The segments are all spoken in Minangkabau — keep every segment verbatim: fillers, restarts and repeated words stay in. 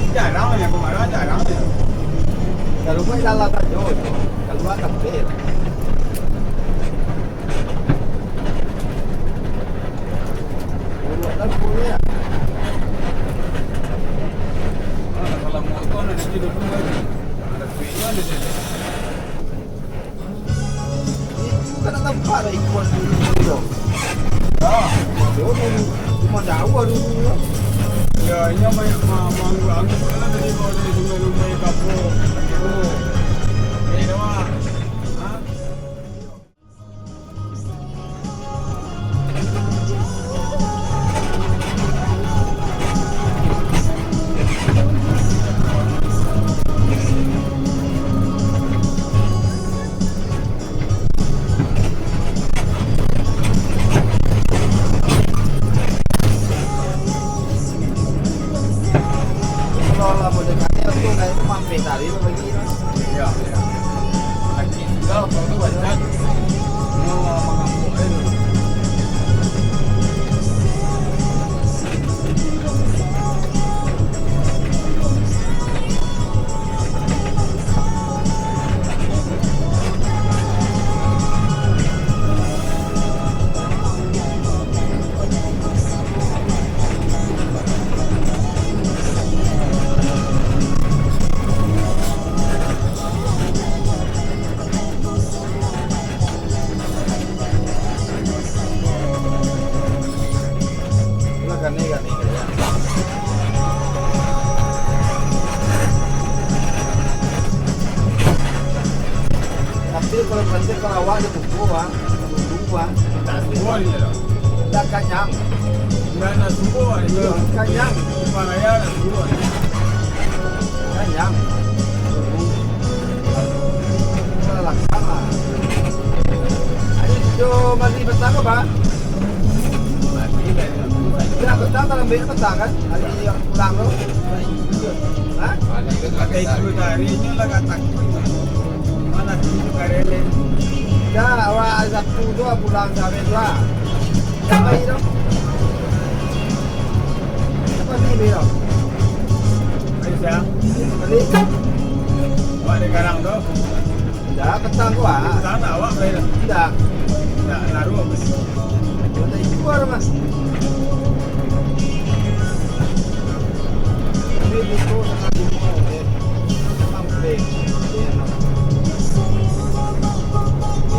Jarang ni aku marah, jarang ni. Kalau kau dalam sajo, kalau tak boleh. Kalau tak boleh, ya. Kalau motor nak duduk dulu, ada kuenya ada. Itu kan nak tampak lah ikon dulu tu. Ah, jauah dulu. Cuma jauah dulu lah. Ya, inyo banyak ma-, ma-, anggur-anggur lah tadi bawa dari sungai Lumbai Kapur. Oh. Ini doang. Ha? Kalau lah boleh kaya tu, kayak tu mampir tadi tu bagi lah. Ya, ya. Lagi sudah, kalau tu banyak. Semua mengamuk aja tu. Tapi kalau, kalau awak ada buku, ah, dulu, ah. Tak semua dia dah. Dah kanyang. Dah nak semua dia. Kanyang. Depan raya nak semua dia. Kanyang. Dah lakang lah. Ayo, jo mandi petang apa? Mandi dah. Dah petang, dalam bed petang kan? Hari yang pulang tu. Ha? Pakai sepuluh hari ni lah kat takut. Mana tu karelen? Dah, awak Sabtu tu lah pulang sampai tu lah. Siapa ni tu? Siapa ni tu? Malaysia. Balik. Awak di Garang tu. Indak, petang ko, ah. Petang nak awak pai lah. Indak. Indak, naruah bali. Kota Ibuan, Mas. Tapi buku sangat limo, eh. Sampai.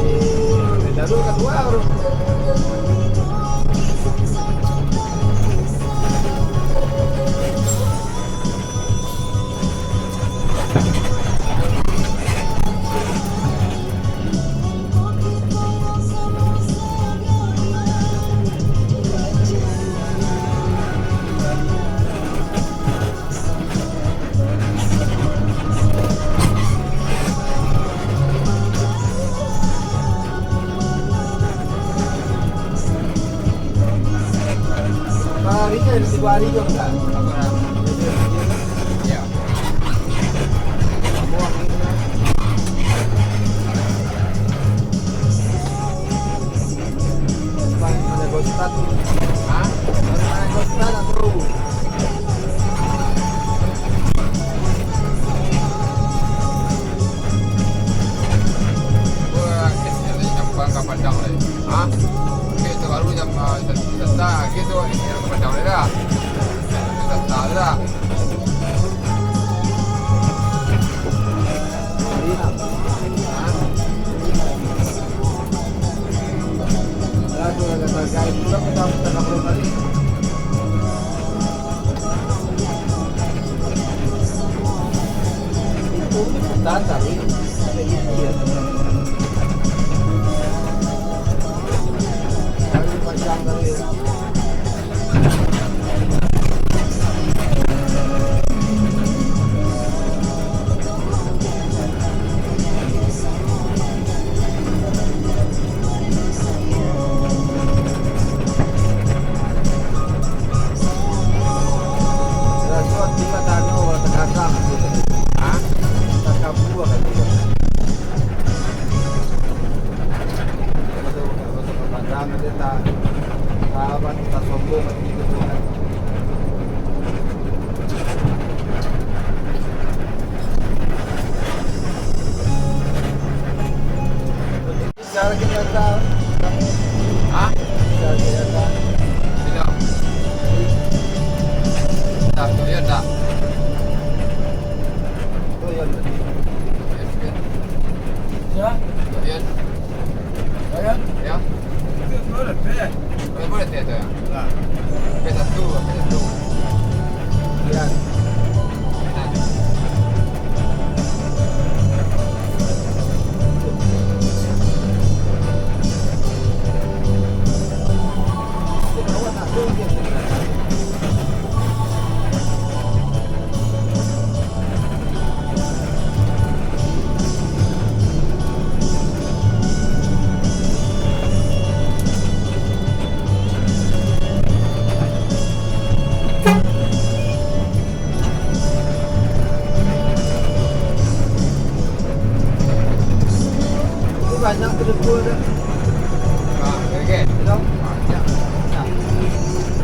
Eh, lalu kedua, bro. Hari kan, tiga hari juga enggak? Ya. Bang, ada gostan. Hah? Ada gostan, bro. Wah, S L A nyampang ka Padang lai. Hah? Oke, tu baru jam, ah, satu, satu, oke, tu S L A ka Padang lai dah. Satu, satu dah. Iya, tak? Oh, iya, iya. Iya, iya. Ya? Iya. Iya? Ya. Itu boleh, teh? Boleh, boleh, teh, tu, ya? Nah. P satu, P satu. Iya. Nah. Itu banyak tu debu tu. Ah, oke. Itu banyak. Nah.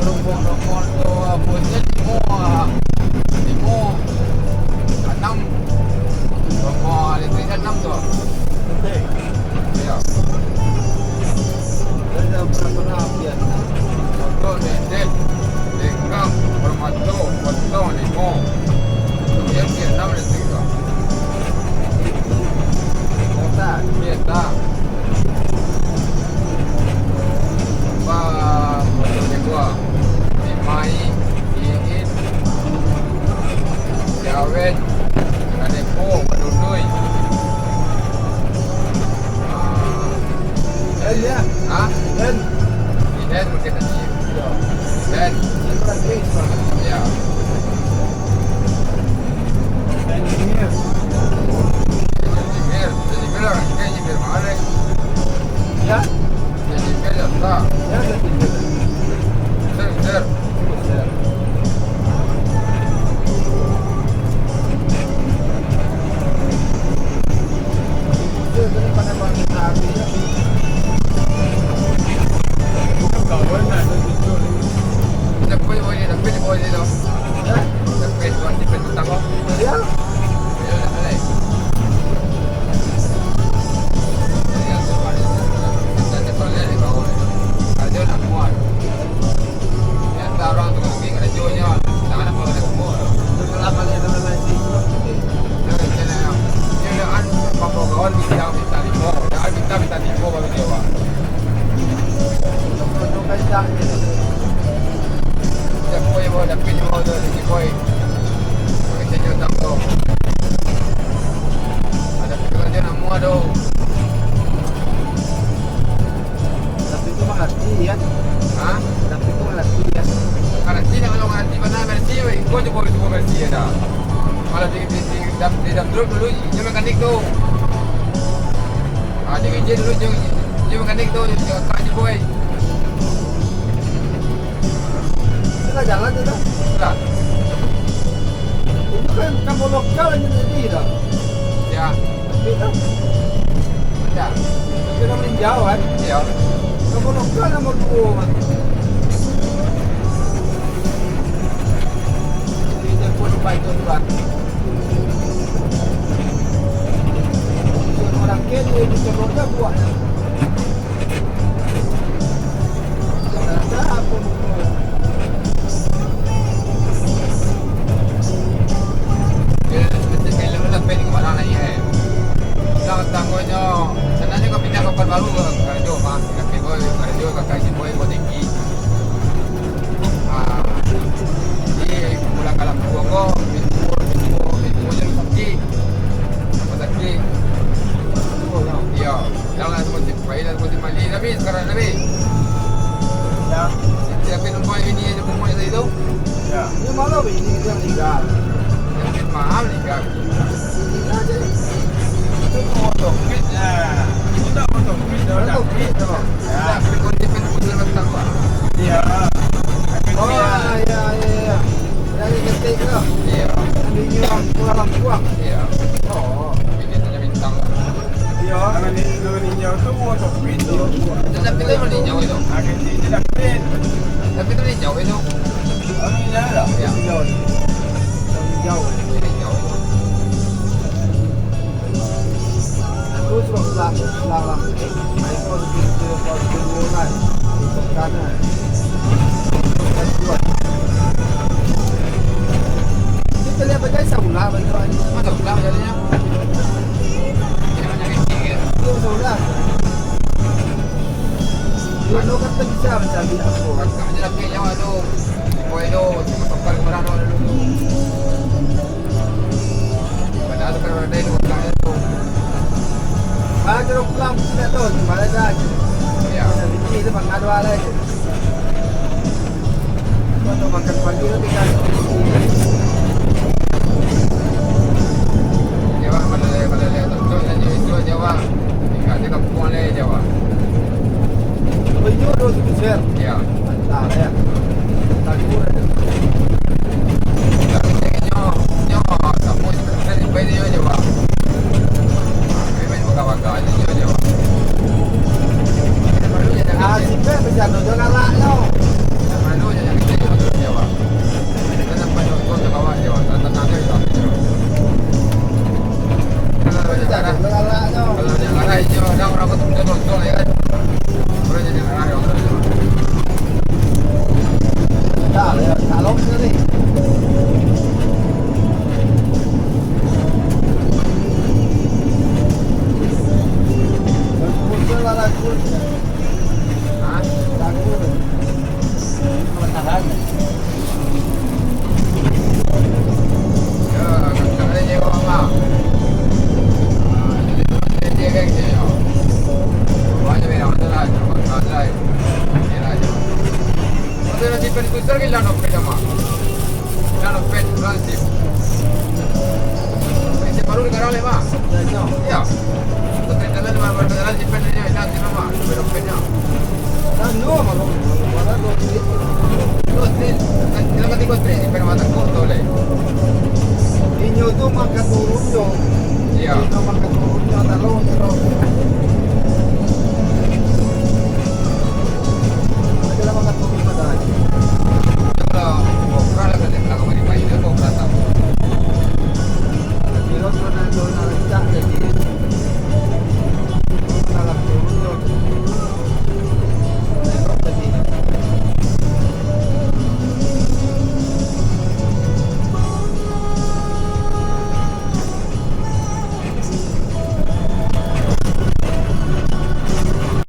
Rokok-rokok tu, ah, punyo limo, ah, limo, anam. Rokok elektrik anam tu. Oke. Iyo. Ada berapa lah biasa? Motor, lesen, lengkap, permato, potong, limo. Iyo, lesen, anam, lesen, tigo. Biasa. Biasa. Apa, potong, limo. Limai, iin, jawet, kanepo, badudui. Ah. Len, ya? Hah? Len. Di Len mungkin tadi. Iyo. Len. Itu kan Chris, Bang. Iyo. Len Jimir. Len Jimir. Len Jimir lah. Len Jimir mana? Ya? Len Jimir ya, tak? Ya, Len Jimir. Ser, ser. Ser. Tapi tu mangarati, kan? Hah? Tapi tu mangarati, kan? Mangarati, nak kalau mangarati bana, Mercy, weh. Kau cubo, cubo Mercy, ya, dah. Kalau di, di, di, dam-, di dam dulu, dulu, dia mekanik tu. Ah, di J dulu, dia, dia mekanik tu, dia kakak je, boy. Sudah jalan tu, dah. Sudah. Itu kan, kan lokal aja tadi, dah. Ya. Tapi kan, ya. Tapi dah meninjau, kan? Iya. Nomor lokal, nomor dua, kan? Jadi, telepon Pak itu, Pak. Orang ke, dia, dia, dia, dia buat. Sanangnyo kau pindah ka Pekanbaru, karajo mah, kaki boy, karajo ka kaji boy, boy tinggi. Ah, jadi pulang ka Lampung ko, pintu, pintu, pintu je sakik. Sakik. Iyo. Jangan sebutin, baiklah sebutin Mali. Nabi, sekarang Nabi. Ya. Siapa yang numpang ini yang numpang tadi tu? Ya. Ini malam ini kita meninggal. Yang maaf meninggal. Meninggal je. Itu motor fit, ya. Itu tak motor fit, dah. Motor fit, dah. Ya. Kita pergi kontinen pun dalam tak buat. Ya. Oh, ya, ya, ya. Dari ketik tu. Iya. Dari orang pulang. Iya. Oh. Ini tanya bintang. Iya, dengan ni, dengan ninja tu, motor fit tu. Tapi tu malinjau itu. Ada di, di dalam fit. Tapi tu malinjau itu. Malinjau lah. Iya. Malinjau. Malinjau. Malinjau. Aku suruh pulang, pulang lah. Aku suruh pulang, pulang lah. Bukan, eh. Bukan kuat. Masuk lah jalannya. Dia banyak kecil, ya. Dia masuk lah. Dia no kan tak bisa macam ni, aku. Kakak je laki nyawa tu. Boy tu, tempat kembarang tu dulu. Padahal tu kan ada di kota tu. Ah, jeruk pulang, tidak tahu, cuma ada aja. Ya. Bisa bikin itu, Bang, ada lah. Kau tahu makan pagi tu tinggal. Jawa, malalai, malalai, tak betul, dan itu Jawa. Tinggal di kampung ni, Jawa. Oh, itu ada situ, Sir? Ya. Mantap, ya. Takut ada. Tapi saya nyo, nyo, tak mau kita pesan, sampai dia, Jawa. Tapi main baka-baka je, Jawa. Ah, si Pep bisa tu, Jawa galak, yo. Kita malu je, yang kita Jawa, Jawa. Kita nampak nonton Jawa, Jawa. Tantangan dia, Jawa. Kalau dia larai, dia orang, orang tu betul-betul, ya kan? Orang jadi larai, orang tu. Tak, ya, tak lom sekali. Betul lah, lagu. Hah? Lagu. Tahan. Ya, kakak dia nyewa, Bang. Ah, jadi, dia kan, dia, ya. Banyak merah, betul lah, cuma salah, ya. Dia lah, ya. Masa dah simpan kusur, gila, no, pet, sama. Gila, no, pet, berarti.